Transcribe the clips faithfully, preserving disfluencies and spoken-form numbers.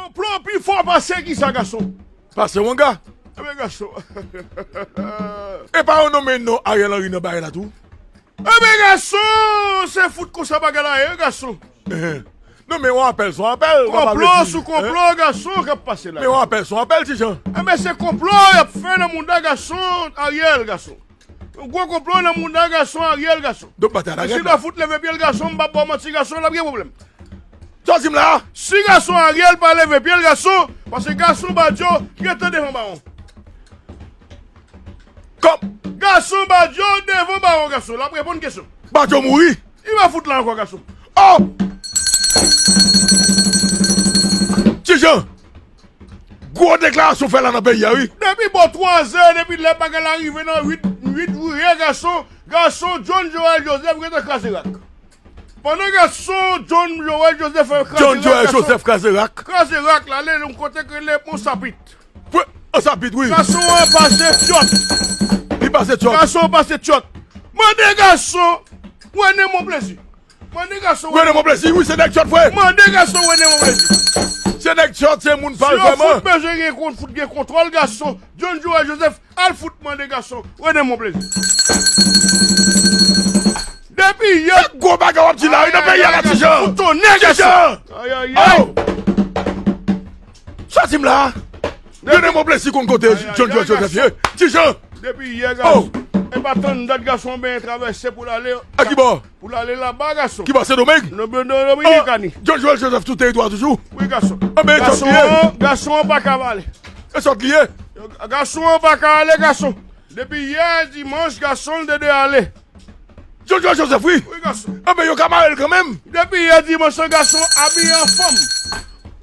Konplo pi fò pase kisa, gason? Pase wanga. Ebyen, gason. E pa yo nonmen non Ariel Henry nan bagay la tou? Ebyen, gason, se fout konsa bagay la ye, gason. Enhen. Non, men yon apèl, se yon apèl. Konplo sou konplo, gason, k ap pase la. Men yon apèl, se yon apèl, ti jan. Ebyen, se konplo y ap fè nan mouda, gason, Ariel, gason. Yon gwo konplo nan mouda, gason, Ariel, gason. Donk, batay la. Si l fout leve pye l, gason, m p ap ba w manti, gason, l ap gen pwoblèm. Sa w di m la? Si gason Ariel pa leve pye l, gason, paske gason Badio gentan devan bawon. Kòm? Gason Badio devan bawon, gason. L ap reponn kesyon. Badio mouri. Li pa fout la ankò, gason. Oh! Ti Jan, gwo deklarasyon fè la nan peyi a, wi. Depi bò twazè, depi lè bagay la rive nan uit, uit wi, gason, gason John Joel Joseph gentan kraze rak. Pandan gason John Joel Joseph ap kraze John Joel Joseph kraze rak. Kraze rak la, ale yon kote k rele Pon Sapit. Pwen, an sa pit, wi. Gason an pase tyòt. Li pase tyòt. Gason an pase tyòt. Mande gason René Monplaisir. Mande gason René Monplaisir, wi, se nèg tyòt, vre. Mande gason René Monplaisir. Se nèg tyòt, se moun pal vrèman. Si yo fout bezwen gen kont-, fout gen kontwòl, gason John Joel Joseph, al fout mande gason René Monplaisir. Depi yè. Gwo bagay w ap di la, wi, nan peyi a la, Ti Jan. Fout tonnè, gason. Ti Jan. Ayayay. Oh! Sa w di m la? René Monplaisir konn kote John Joel Joseph ye. Ti Jan. Depi yè, gason. E pa tann dat gason an benyen travèse pou l ale. A ki bò? Pou l ale laba, gason. Ki bò? Sendomeng? Non, non, non, Dominikani. John Joel Joseph sou teritwa toujou. Wi, gason. Anben, e sòt li ye. Gason an, gason an pa ka ale. E sòt li ye. Gason an pa ka ale, gason. Depi yè dimanch, gason te dwe ale. John Joel Joseph, wi. Wi, gason. Anben, yo ka mare l kanmenm. Depi yè dimanch lan, gason abiye an fanm.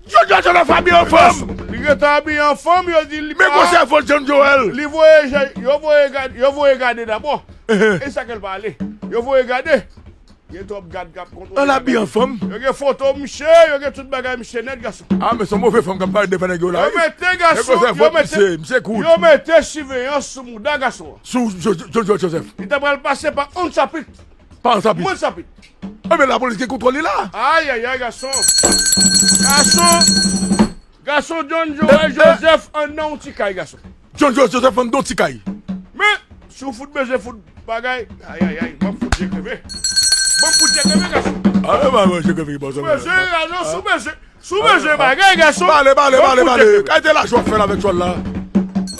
John Joel Joseph abiye an fanm. Li gentan abiye an fanm, yo di li pa. Men gwo sèvo John Joel. Li voye, yo voye gade, yo voye gade dabò. E sa ke l pa ale. Yo voye gade. Gen twòp gad k ap kontwole. An abiye an fanm. Yo gen foto misye, yo gen tout bagay misye nèt, gason. A, men se yon move fanm k ap parèt devan nèg yo la, wi. Yo mete gason, yo mete, yo mete siveyans sou mouda gason an. Sou John Joel Joseph. Li ta pral pase pa Pon Sapit. Pa Pon Sapit. Pon Sapit. Ebyen, lapolis gen kontwòl li la. Ayayay, gason. Gason. Gason John Joel Joseph anndan yon ti kay, gason. John Joel Joseph anndan yon ti kay. Men, si w fout bezwen fout bagay, ayayay, ban m fout je kreve. Ban m fout je kreve, gason. A, e pa mwen je kreve ki bò sa. Si w bezwen, gason, si w bezwen, si w bezwen bagay, gason. Pale, pale, pale, pale. Kalite lajan w ap fè la avèk chwal la.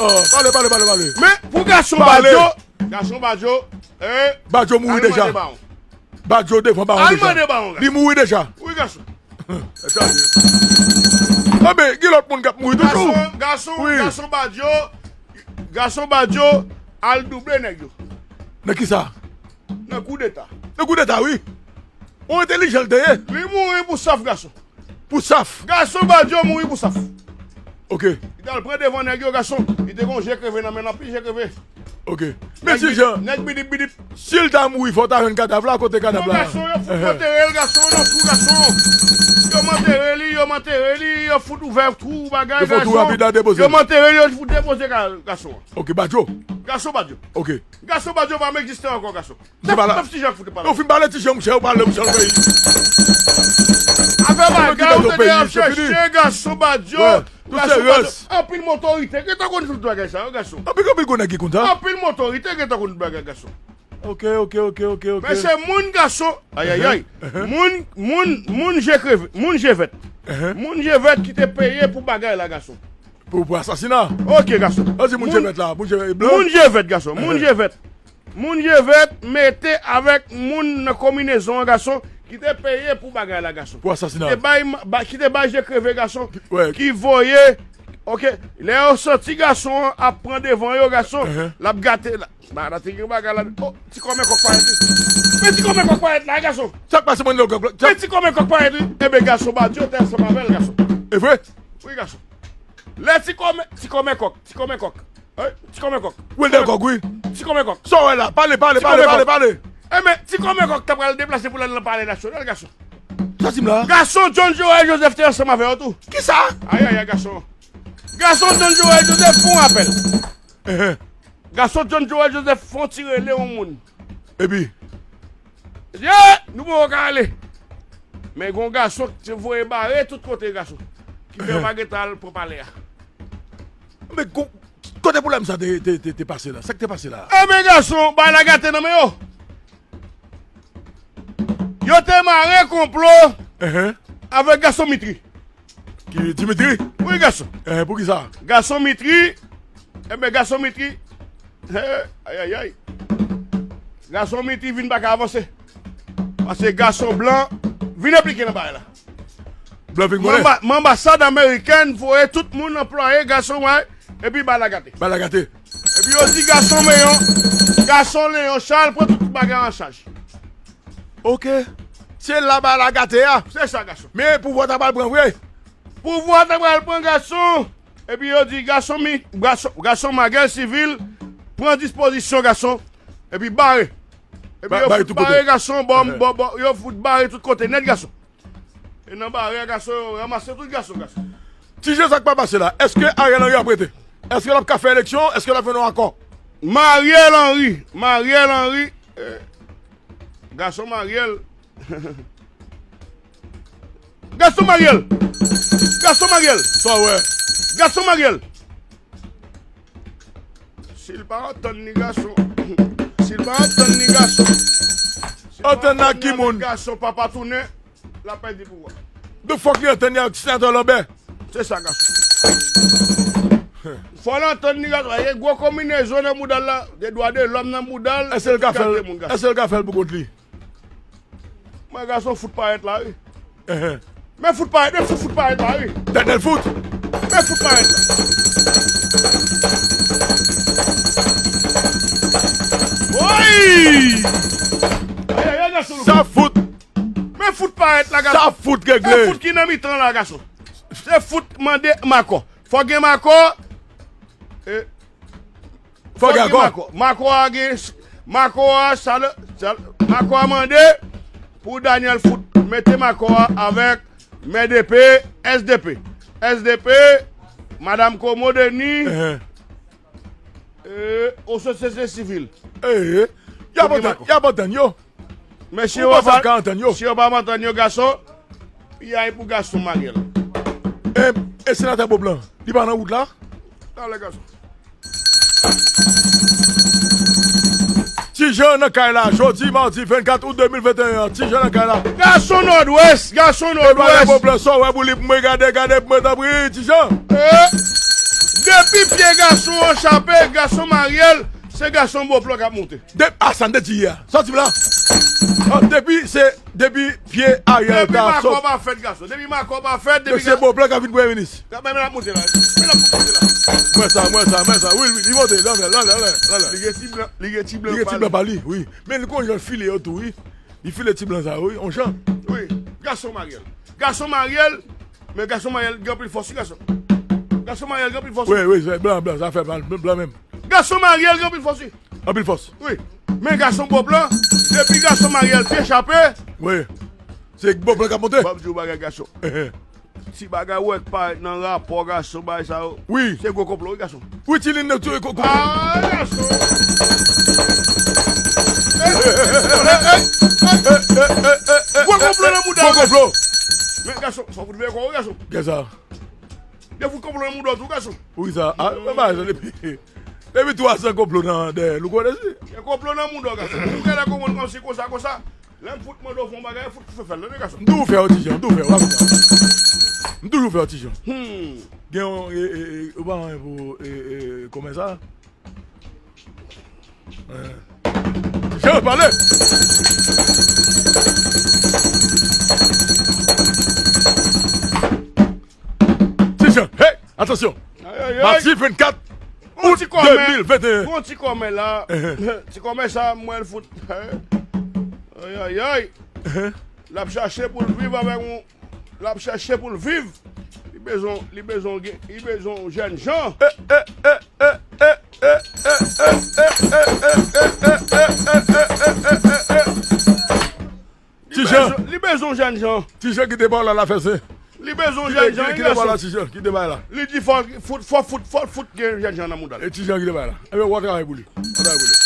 Oh, pale, pale, pale, pale. Men, pou gason Badio, gason Badio, eh, Badio mouri deja. Al mande bawon. Badio devan bawon deja. Al mande bawon, gason. Li mouri deja. Wi, gason. Anben, gen lòt moun k ap mouri toujou. Gason, gason, wi. Gason Badio, gason Badio al double nèg yo. Nan kisa? Nan koudeta. Nan koudeta, wi. Yon entèlijan l te ye. Li mouri pou saf, gason. Pou saf. Gason Badio mouri pou saf. Ok. Li t al pran devan nèg yo, gason. Li te gen yon je kreve nan men l, anpil je kreve. Ok. Men Ti Jan, nèg bidip bidip. Si l ta mouri, fò w ta jwenn kadav la, kote kadav la? Non, gason, yo fout antere l, gason, nan twou, gason. Yo antere li, yo antere li, yo fout ouvè twou, bagay, gason. Yo fout twou rapid la, depoze l. Yo antere li, yo fout depoze ka-, gason. Ok, Badio. Gason Badio. Ok. Gason Badio pa egziste ankò, gason. Ti pale. Ti Jan fout pale. Ou fin pale, Ti Jan, monchè, ou pale, monchè, nan peyi. Afè bagay, ou te ap chèche, gason Badio. Tout se rès. Anpil otorite gentan konn tout bagay sa yo, gason. Anpil, anpil gwo nèg ki konn sa. Anpil otorite gentan konn tout bagay, gason. Ok, ok, ok, ok, ok. Men se moun, gason. Ayayay. Moun, moun, moun je kreve, moun je vèt. Moun je vèt ki te peye pou bagay la, gason. Pou, pou asasina. Ok, gason. An di moun je vèt la, moun je vèt blan. Moun je vèt, gason. Moun je vèt. Moun je vèt mete avèk moun nan konminezon an, gason, ki te peye pou bagay la, gason. Pou asasina. Ki te bay, ba-, ki te bay je kreve, gason, ki voye, ok, lè yo santi gason an ap pran devan yo, gason, l ap gate la. Ba, la te gen bagay la. Oh, ti kòmè kòk parèt, wi. Men ti kòmè kòk parèt la, gason. Sa k pase, mwen, lè w... Men ti kòmè kòk parèt, wi. Enben, gason Badio te ansanm avè l, gason. E vre? Wi, gason. Lè ti kòmè, ti kòmè kòk, ti kòmè kòk. Wi, ti kòmè kòk. Wilder Kòk, wi. Ti kòmè kòk. Sa w wè la? Pale, pale, pale, pale, pale. Enben, ti kòmè kòk ta pral deplase pou l al nan Palè Nasyonal, gason. Sa w di m la? Gason John Joel Joseph te ansanm avè yo tou. Kisa? Ayayay, gason. Gason John Joel Joseph fè yon apèl. Gason John Joel Joseph fè yon ti rele yon moun. Epi? Ye, nou poko ka ale. Men gen yon gason ki te voye bare tout kote, gason. ki fè yo pa gentan al pran palè a. Men ko-, kote pwoblèm sa te, te, te, te pase la? Sa k te pase la? Enben, gason, bagay la gate nan men yo. Yo te mare konplo Enhen. Avèk gason Mitri. Ki Dimitri? Wi, gason. Enhen, poukisa? Gason Mitri, enben, gason Mitri, he, ayayay. Gason Mitri vin pa ka avanse. Paske gason blan vin enplike nan bagay la. Blan vin konnen. Manba-, manbasad amerikèn voye tout moun anplwaye gason wè, epi bagay la gate. Bagay la gate. Epi yo di gason Leyon, gason Leyon Charles pran tout bagay an chaj. Ok. Se la bagay la gate a. Se sa, gason. Men pouvwa ta pral pran vre. Pouvwa ta pral pran, gason. Epi yo di gason mi, gason, gason Magèl Sivil pran dispozisyon, gason. Epi bare. Epi yo fout bare, gason, bò, bò, bò, yo fout bare tout kote nèt, gason. E nan bare a, gason, yo ranmase tout gason, gason. Ti Jan, sa k pa pase la? Èske Ariel Henry ap rete? Èske l ap ka fè eleksyon? Èske l ap jwenn yon akò? Mariel Henry, Mariel Henry, eh, gason Mariel. Gason Mariel! Gason Mariel! Sa w wè? Gason Mariel! Si l pa antann ni gason, si l pa antann ni gason, si l pa antann ni avèk gason, papa tounen, l ap pèdi pouvwa. Donk fòk li antann ni ak senatè Lambert. Se sa, gason. Fò l antann ni gason. Gen gwo konbinezon nan bouda l la, de dwa de lòm nan bouda l. Èske l ka fè l? Èske l ka fè l pou kont li? Mwen gason fout parèt la, wi. Enhen. Men fout parèt, men fout, fout parèt la, wi. Daniel fout. Men fout parèt la. Woy! Ayayay, gason. Sa fout. Men fout parèt la, gason. Sa fout regle. Men fout ki nan mitan la, gason. Se fout mande makò. Fò gen makò. E Fò gen akò. Makò a gen, makò a, sa le, sa, makò a mande pou Daniel fout mete makò a avèk M D P, S D P. S D P, Madanm Komo Denis, e, o sosyete sivil. Ee, y ap antann, y ap antann yo. Men si yo pa, si yo pa antann yo, gason, piyay pou gason Mariel. E, e senatè Beauplan, li pa nan wout la? Talè, gason. Ti Jan nan kay la, jodi madi vennkat out de mil venteyen an, Ti Jan nan kay la. Gason Nòdwès, gason Nòdwès. Beauplan, sa w wè pou li pou mwen, gade, gade pou mwen, tanpri, Ti Jan. E, depi pye gason an chape, gason Mariel, se gason Beauplan k ap monte. De, a, sa n te di yè. Sòti la. An, depi se, depi pye Ariel ta sòti. Depi makò pa fèt, gason. Depi makò pa fèt, depi se Beauplan k ap vin premye minis. Men l ap monte la. Men l ap monte la. Mwen sa, mwen sa, mwen sa. Wi, wi, li monte. Lanlè, lanlè, lanlè, lanlè. Li gen ti blan, li gen ti blan pa li. Li gen ti blan pa li, wi. Men li konn jan l file yo tou, wi. Li file ti blan sa yo, wi. On jan. Wi. Gason Mariel. Gason Mariel. Men gason Mariel gen anpil fòs, wi, gason. Gason Mariel gen anpil fòs. Wi, wi, se blan, blan, zafè blan, blan menm. Gason Mariel gen anpil fòs, wi. Anpil fòs. Wi. Men gason Beauplan, depi gason Mariel te chape. Wi. Se Beauplan k ap monte. Ban m di w bagay, gason. Ti bagay ou wè k parèt nan rapò, gason, bagay sa yo. Wi. Se gwo konplo, wi, gason. Wi, ti lin nan tou, ko-, ko-, ah, gason. Gwo konplo nan mouda w, gason. Gwo konplo. Men, gason, sa w fout veye kò w, gason. Gen sa. Yo fout konplo nan mouda w tou, gason. Wi, sa. A, men bagay sa depi, depi twa zan konplo nan dèyè Louko Dezi. Gen konplo nan mouda w, gason. Ou genlè konprann kòmsi konsa, konsa. Lè m fout mande w fè yon bagay, fout fè fè l, tande, gason. M toujou fè yon ti jan, m toujou fè yon ti jan. M toujou fè yon ti jan. Hmm. Gen yon, e, e, e, ou pa anyen pou, e, e, kòmè sa? Ti Jan, pale! Ti Jan, hey! Atansyon! Ayayay! Madi vennkat out de mil venteyen. Gon ti kòmè la. Ti kòmè sa, mwen l fout. Ayayay! L ap chache pou l viv avèk yon L ap chèche pou l viv. Li bezwen, li bezwen gen, li bezwen yon jèn jan. Ti Jan. Li bezwen, li bezwen yon jèn jan. Ti Jan kite pa w la, l ap fè se. Li bezwen yon jèn jan, wi, gason. Ti Jan, kite pa w la, Ti Jan, kite pa w la. Li di fò fout, fò fout, fò fout gen jèn jan nan mouda l. E Ti Jan kite pa w la. Ebyen, w a travay pou li. W a travay pou li.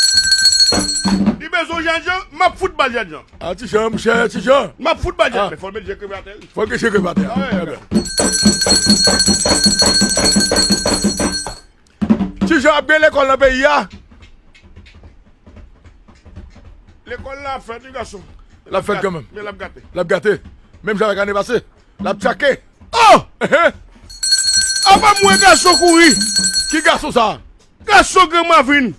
Li bezwen Jènjan, m ap fout bal Jènjan. A, Ti Jan, monchè, Ti Jan. M ap fout bal Jènjan. Men fò l met je kreve atè, wi. Fò l met je kreve atè. A, wi, wi. Ti Jan, ap gen lekòl nan peyi a. Lekòl la ap fèt, wi, gason. L ap fèt kanmenm. Men l ap gate. L ap gate. Menm jan avèk ane pase. L ap tchake. Oh! Ehe. Apa mwen gason kouri. Ki gason sa? Gason Gran Mavin.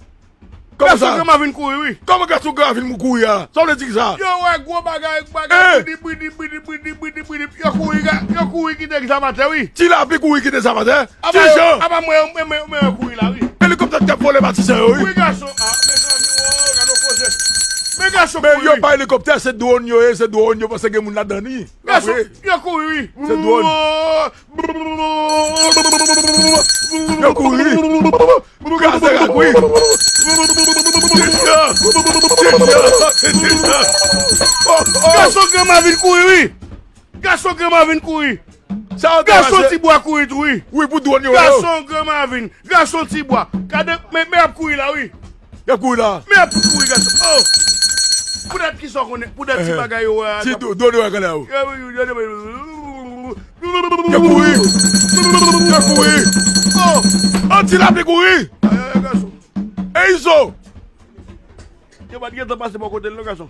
Kòman sa? Gason Gran Mavin kouri, wi. Kòman gason Gran Mavin kouri a? Sa w vle di ki sa? Yo wè gwo bagay, bagay, bridi, bridi, bridi, bridi, bridi, bridi. Yo kouri, ga-, yo kouri kite Zamatè, wi. Ti Lapli kouri kite Zamatè? Ti Jan. Apa mwen, mwen, mwen, mwen kouri la, wi. Elikoptè k t ap vole Matisan yo, wi. Wi, gason. A, mezanmi, wo, gade yon koze. Men gason kouri, wi. Men yo pa elikoptè, se dwòn yo ye, se dwòn yo panse gen moun ladan li. Gason, yo kouri, wi. Se dwòn. Yo kouri. Kraze rak, wi. Gason Gran Mavin kouri, wi. Gason Gran Mavin kouri. Sa yo te pase. Gason Tibwa kouri tou, wi. Wi, pou dwòn yo, yo. Gason Gran Mavin, gason Tibwa. Gade, men, men y ap kouri la, wi. Y ap kouri la. Men y ap kouri, gason. Oh! Poutèt ki sa w konnen, poutèt ti bagay yo wè a. Ti do, do, do, gade la, yo. Yo kouri. Yo kouri. Oh! Oh, Ti Lapli kouri. Ay, ay, ay, gason. E Izo? Yo pa t gentan pase bò kote l non, gason.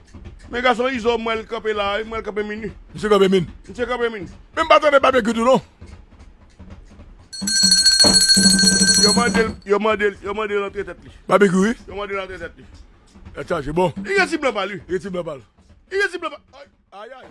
Men gason Izo, m wè l kanpe la, wi, m wè l kanpe min, wi. Misye kanpe min. Misye kanpe min. Men m pa tande Babekyou tou non. Yo mande l, yo mande l, yo mande l antre tèt li. Babekyou, wi. Yo mande l antre tèt li. Tèt chaje, bon. Li gen ti blan pa l, wi. Li gen ti blan pa l. Li gen ti blan pa l. Ay, ay, ay.